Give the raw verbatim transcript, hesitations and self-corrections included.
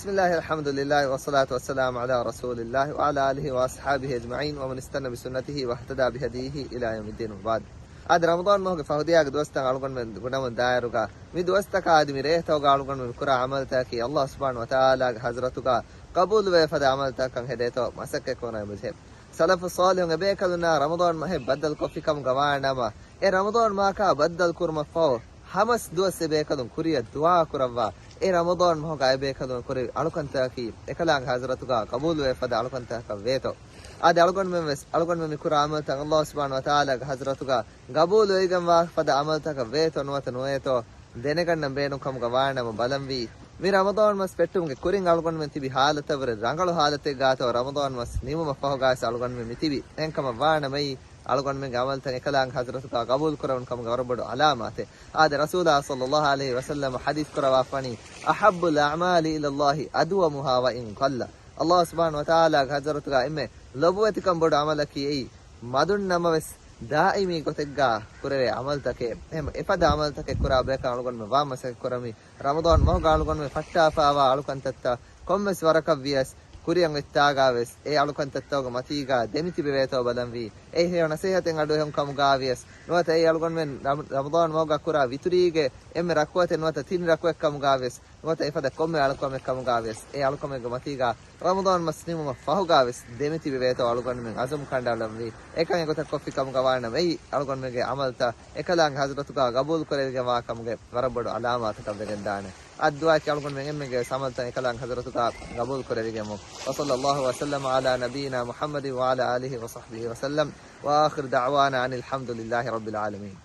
بسم الله، الحمد لله، والصلاة والسلام على رسول الله، وعلى آله وأصحابه أجمعين، ومن استن بسنته واهتدى بهديه إلى يوم الدين، وبعد. އާދެ، ރަމަޟާން މަހުގެ ފަހުދިޔާގެ ދުވަސްތައް އަޅުގަނޑުމެން ބުނަމުން ދާއިރުގަ، މި ދުވަސްތަކާ އަދި މި ރޭތަކުގަ އަޅުގަނޑުމެން ކުރާ ޢަމަލުތަކަކީ ﷲ ސުބްޙާނަހޫ ވަތަޢާލާގެ ޙަޟްރަތުގަ ޤަބޫލުވޭ ފަދަ ޢަމަލުތަކަކަށް ހެދޭތޯ މަސައްކަތް ކުރަން އެބަޖެހޭ. ސަލަފު ޞާލިޙުން އެބޭކަލުންނާ ރަމަޟާން މަހެއް ބައްދަލުކޮށްފިކަމުގަ ވާނަމަ، އެ ރަމަޟާން މަހަކާ ބައްދަލު ކުރުމަށްފަހު، ހަމަސް ދުވަސް އެބޭކަލުން ކުރިއަށް ދުޢާ ކުރައްވާ، އެ ރަމަޟާން މަހުގަ އެބޭކަލުން ކުރި އަޅުކަންތަކަކީ އެކަލާނގެ ޙަޟްރަތުގަ ޤަބޫލުވޭ ފަދަ އަޅުކަންތަކަކަށް ވޭތޯ. އާދެ، އަޅުގަނޑުމެން ވެސް، އަޅުގަނޑުމެން މި ކުރާ ޢަމަލުތައް ﷲ ސުބްޙާނަހޫ ވަތަޢާލާގެ ޙަޟްރަތުގަ ޤަބޫލުވެގެންވާ ފަދަ ޢަމަލުތަކަށް ވޭތޯ ނުވަތަ ނުވޭތޯ ދެނެގަންނަން ބޭނުން ކަމުގަ ވާނަމަ ބަލަންވީ، މި ރަމަޟާން މަސް ފެއްޓުމުގެ ކުރިން އަޅުގަނޑުމެން ތިބި ޙާލަތަށްވުރެ ރަނގަޅު ޙާލަތެއްގާތޯ ރަމަޟާން މަސް ނިމުމަށްފަހުގަވެސް އަޅުގަނޑުމެން މިތިބީ. އެހެންކަމަށް ވާނަމައީ، އަޅުގަނޑުމެންގެ ޢަމަލުތައް އެކަލާނގެ ޙަޟްރަތުގަ ޤަބޫލުކުރެވުނު ކަމުގެ ވަރަށް ބޮޑު ޢަލާމާތެއް. އާދެ، ރަސޫލާ ޞައްލައްލާހު ޢަލައިހި ވަސައްލަމަ ޙަދީޘް ކުރައްވާފަނީ، أحب الأعمال إلى الله أدومها وإن قل. ﷲ ސުބްޙާނަހޫ ވަތަޢާލާގެ ޙަޟްރަތުގަ އެންމެ ލޮބުވެތިކަން ބޮޑު ޢަމަލަކީ އެއީ، މަދުން ނަމަވެސް ދާއިމީ ގޮތެއްގަ ކުރެވޭ ޢަމަލުތަކެއް. އެހެން އެފަދަ ޢަމަލުތަކެއް ކުރާ ބަޔަކަށް އަޅުގަނޑުމެން ވާން މަސައްކަތް ކުރަމީ، ރަމަޟާން މަހުގަ އަޅުގަނޑުމެން ފައްޓާފައިވާ އަޅުކަންތައްތައް ކޮންމެސް ވަރަކަށް ވިޔަސް ކުރިއަށް އޮތްތާގަވެސް އެ އަޅުކަންތައްތަކުގެ މަތީގަ ދެމިތިބެވޭތޯ ބަލަންވީ. އެ ހެޔޮ ނަޞޭޙަތެއް އަޑުއެހުން ކަމުގަ ވިޔަސް ނުވަތަ އެ އަޅުގަނޑުމެން ރަމަ-، ރަމަޟާން މަހުގަ ކުރާ ވިތުރީގެ އެންމެ ރަކުޢަތެއް ނުވަތަ ތިން ރަކުޢަތް ކަމުގަ ވިޔަސް ނުވަތަ އެފަދަ ކޮންމެ އަޅުކަމެއް ކަމުގަ ވިޔަސް އެ އަޅުކަމެއްގެ މަތީގަ ރަމަޟާން މަސް ނިމުމަށް ފަހުގަވެސް ދެމިތިބެވޭތޯ އަޅުގަނޑުމެން ޢަޒުމް ކަނޑައަޅަންވީ. އެކަން އެގޮތަށް ކޮށްފި ކަމުގަ ވާނަމައީ، އަޅުގަނޑުމެންގެ ޢަމަލުތައް އެކަލާނގެ ޙަޟްރަތުގަ ޤަބޫލު ކުރެވިގެންވާ ކަމުގެ ވަރަށް ބޮޑު ޢަލާމާތަކަށް ވެގެންދާނެ. އައްދުޢާއަކީ އަޅުގަނޑުމެން އެންމެންގެ ވެސް ޢަމަލުތައް އެކަލާނގެ ޙަޟްރަތުގަ ޤަބޫލު ކުރެވިގެންވުން. وصلى الله وسلم على نبينا محمد وعلى آله وصحبه وسلم، وآخر دعوانا أن الحمد لله رب العالمين.